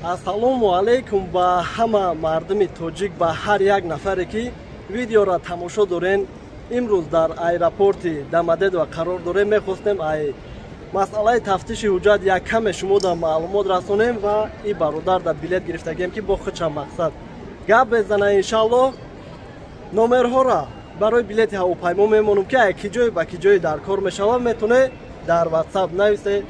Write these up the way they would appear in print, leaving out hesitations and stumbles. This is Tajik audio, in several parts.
Ассалому алайкум ба ҳама мардуми тоҷик, ба ҳар як нафаре, ки видеоро тамошо дорен. Имрӯз дар аэропорти Домодедово қарор дорем. Мехостем ай масъалаи тафтиши ҳуҷҷат як каме шумо дар маълумот расонем ва и бародар дар билет гирифтагем, ки бо худша мақсад гап безана. Иншаллоҳ, номерҳоро барои билети ҳавопаймо мемонам, ки ай ки ҷое ба ки ҷое дар кор мешавад, метоне дар Ватсап нависе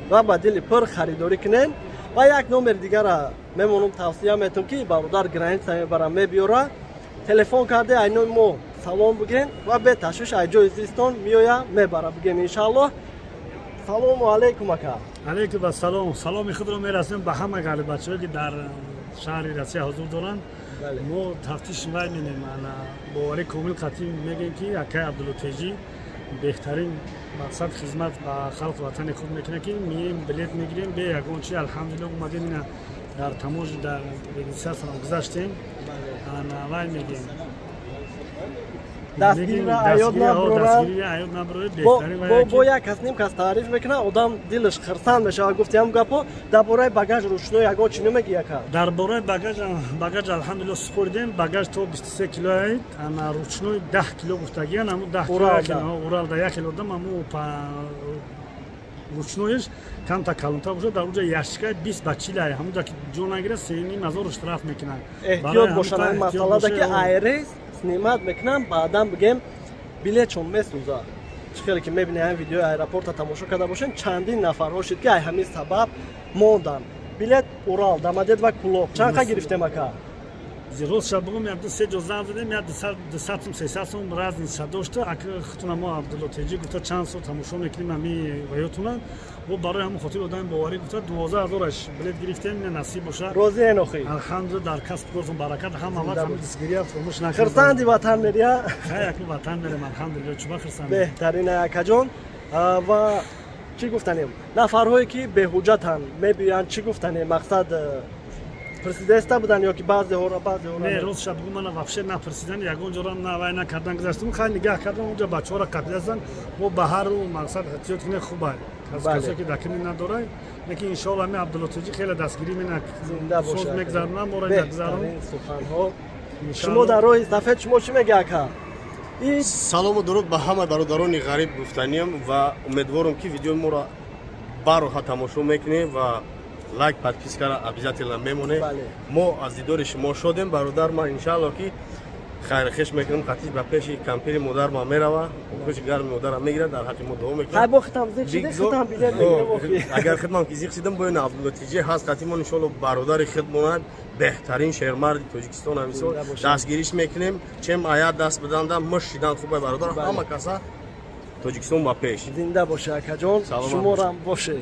ва ба дили пур харидорӣ кунен. Ва як номер дигара мемонам, тавсия метам, ки бародар граница мебара, мебиёра. Телефон карде, ай номи мо салом бигӯен ва беташвиш ай ҷои зистон меоя, мебара, бигем, иншаллоҳ. Салому алайкум, ака. Алайкум ассалом. Саломи худро мерасонем ба ҳама ғариббачаҳое, ки дар шаҳри Россия ҳузур доранд. Мо тафтиш вай менем, ана боварӣ комил қатъӣ мегӯем, ки акай Абдуллотеҷӣ беҳтарин мақсад хизмат ба халқи ватани худ мекунад, ки мием, билет мегирем бе ягон чи. Алҳамдулилла, омадем, ина дар таможня, дар регистрация гузаштем. Ана вай мегӯем. Дастгирира аёд набурад. Бо як кас, ним кас таъриф мекунад, одам дилаш хирсанд мешавад. Гуфтиам гапо дар бораи багаж ручной ягон чӣ намегӣ, ака? Дар бораи багаж, алҳамдулилла, супоридем. Багаж то 23 кило аид, ана ручной 10 кило гуфтагиян, аму 10 кило Уралда як кило дам. Аму ручной ш камта калонтар бошад, дар уҷа ящика 20 ба 40 ай, ҳамуҷа ки ҷо нагирад, 3,5 ҳазор штраф мекунанд. Эҳтиёт бошад ин масъалада, ки айрес снимать мекунам, баъдан, бигем, билетшон месӯзад. Чӣ хеле ки мебинед, ҳамин видеои аэропорта тамошо карда бошед, чандин нафарҳо шид, ки ай ҳамин сабаб монданд. Билет Урал, Домодедово, Кӯлоб чанд қа гирифтем, ака? Рост шаб бигӯм, як ду се ҷо занг задем, як 200 сум, 300 сум разница дошта. Ака хутуна мо Абдулло Теҷӣ гуфта, чанд сол тамошо мекунем ҳами ваётуна. Бо барои ҳамон хотир одами боварӣ гуфта, 12 ҳазораш билет гирифтем. Ина насиб боша. Розиен охи? Алҳамдулилла, дар касб кортон баракат, ҳама вақт ҳами дастгирия фаромӯш накунед. Хирсанди, ватан мерия? Хай, аку ватан мерем, алҳамдулилла, чуба хирсанд. Беҳтарин, акаҷон. Ва чӣ гуфтанем, нафарҳое ки беҳуҷҷатанд, мебиёянд, чӣ гуфтанем? Мақсад, пурсидаиста буданд ё ки баъзеҳоро, баъзеҳоро? Не, рост шаб бигӯ, мана вообще напурсидан, ягон ҷорам навай накардан, гузаштам. Хай, нигаҳ кардам, онҷа бачаҳоро қапидастанд. Мо ба ҳару мақсад эҳтиёт кунем, хубай, касе ки дакини надорай. Лекин иншоалло, ҳами Абдуллотоҷӣ хеле дастгирӣ мена, соз мегзаронам, моро нагзарон. Суханҳо шумо дар роҳи сафед, шумо чӣ мегӯ, ака? Салому дуруд ба ҳама бародарони ғариб гуфтаниям ва умедворам, ки видеои моро бароҳа тамошо мекунем ва лайк, подписка ра обязательно мемонем. Мо аз дидори шумо шодем, бародар. Ман, иншаалло, ки хайрхеш мекунам, қатиш ба пеши кампири модар ман мерава, хуши гарми модарам мегирад, дар ҳаққи мо дуо мекунад. Агар хидмам ки зиқ шидам, бояд Абдуллотиҷи ҳаст қатимон, иншоалло, бародари хид монад, беҳтарин шермарди Тоҷикистон. Ҳамисол дастгириш мекунем, чем аят даст биданда муш шидан хубай, бародар. Ҳама каса Тоҷикистон ба пеш. Зинда боше, акаҷон, шуморам боше.